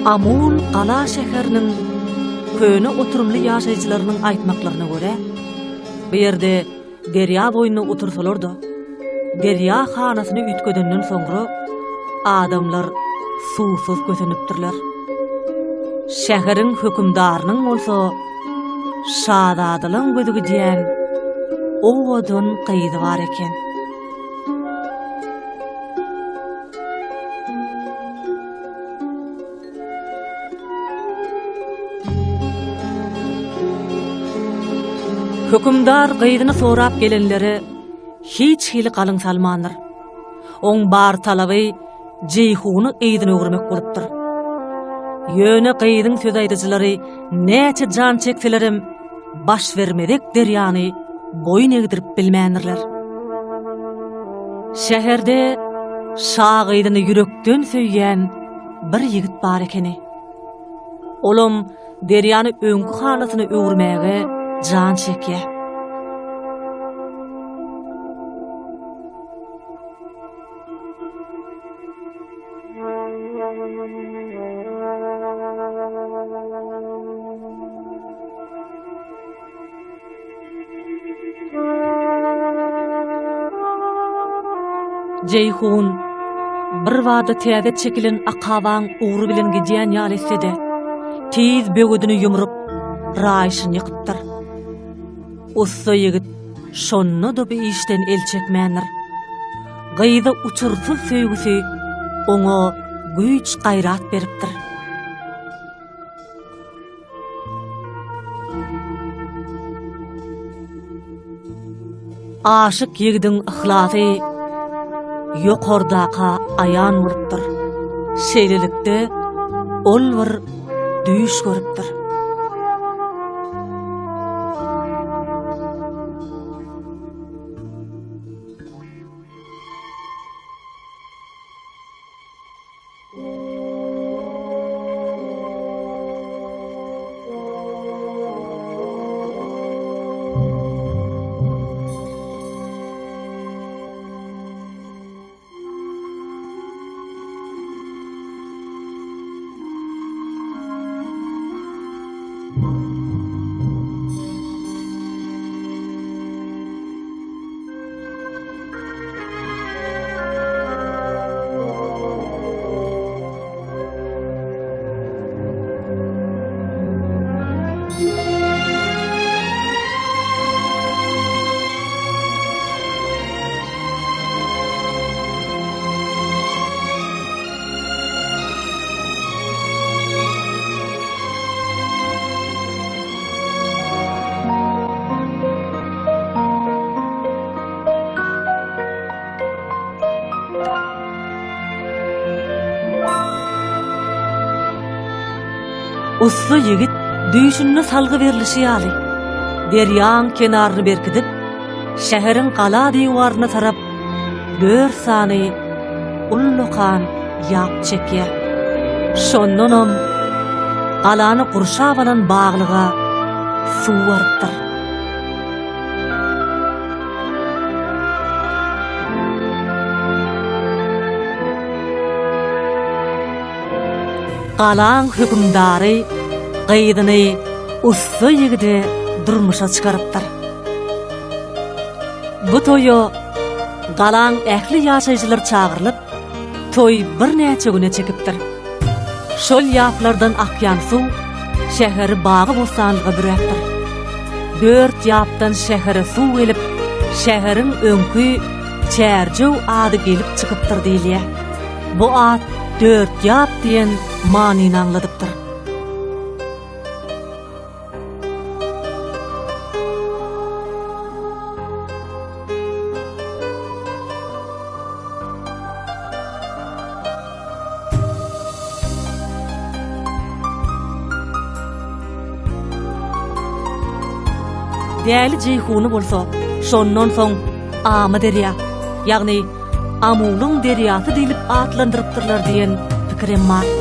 Amul gala şäheriniň köne oturymly ýaşaýjylarynyň aýtmaklaryna görä, bu ýerde derýa boýunda otursalar-da, derýa hanasyny üýtgedenden soňra adamlar suwsuz kösenipdirler. Şäheriň hökümdarynyň bolsa şazadalaň gözi gidýän owadan gyzy bar eken. Hökümdar gyzyny sorap gelenlere hiç hili galyň salmandyr. Oň bar talaby Jeýhuny yzyna öwürmek bolupdyr. Ýöne gyzyň söz aýdyjylary näçe jan çekselerem baş bermezek derýany boýun egdirip bilmändirler. Şäherde şa gyzyny ýürekden söýýän bir ýigit bar ekeni. Olam derýany öňki halatyna öwürmäge jan çekýär. Jeýhun birbada täze çekilen akabaň ugry bilen gidýän ýaly etse-de, tiz böwedini ýumrup, raýyşyny ýykypdyr. Ussa ýigit şonda-da bu işden el çekmändir. Gyza uçursyz söýgüsi oňa güýç-gaýrat beripdir. Aşyk ýigidiň yhlasy ýokardaka aýan bolupdyr. Şeýlelikde, ol bir düýş görüpdir. Ussa ýigit düýşünde salgy berlişi ýaly, derýaň kenaryny berkidip, şäheriň gala diwaryna tarap dört sany ullakan ýap çekýär. Şondanam galany gurşap alan baglyga suw barypdyr. Galaň hökümdary gyzyny ussa ýigide durmuşa çykarypdyr. Bu toýa galaň ähli ýaşaýjylary çagyrylyp, toý birnäçe güne çekipdir. Şol ýaplardan akýan suw şäheri bagy-bossanlyga büräpdir. Dört ýapdan şähere suw gelip, şäheriň öňki Çärjew ady gelip çykypdyr diýilýär. Bu at dört ýap diýen manyny aňladypdyr. Däli Jeýhuny bolsa şondan soň Amyderýa, ýagny Amulyň derýasy diýlip atlandyrypdyrlar diýen pikirem bar.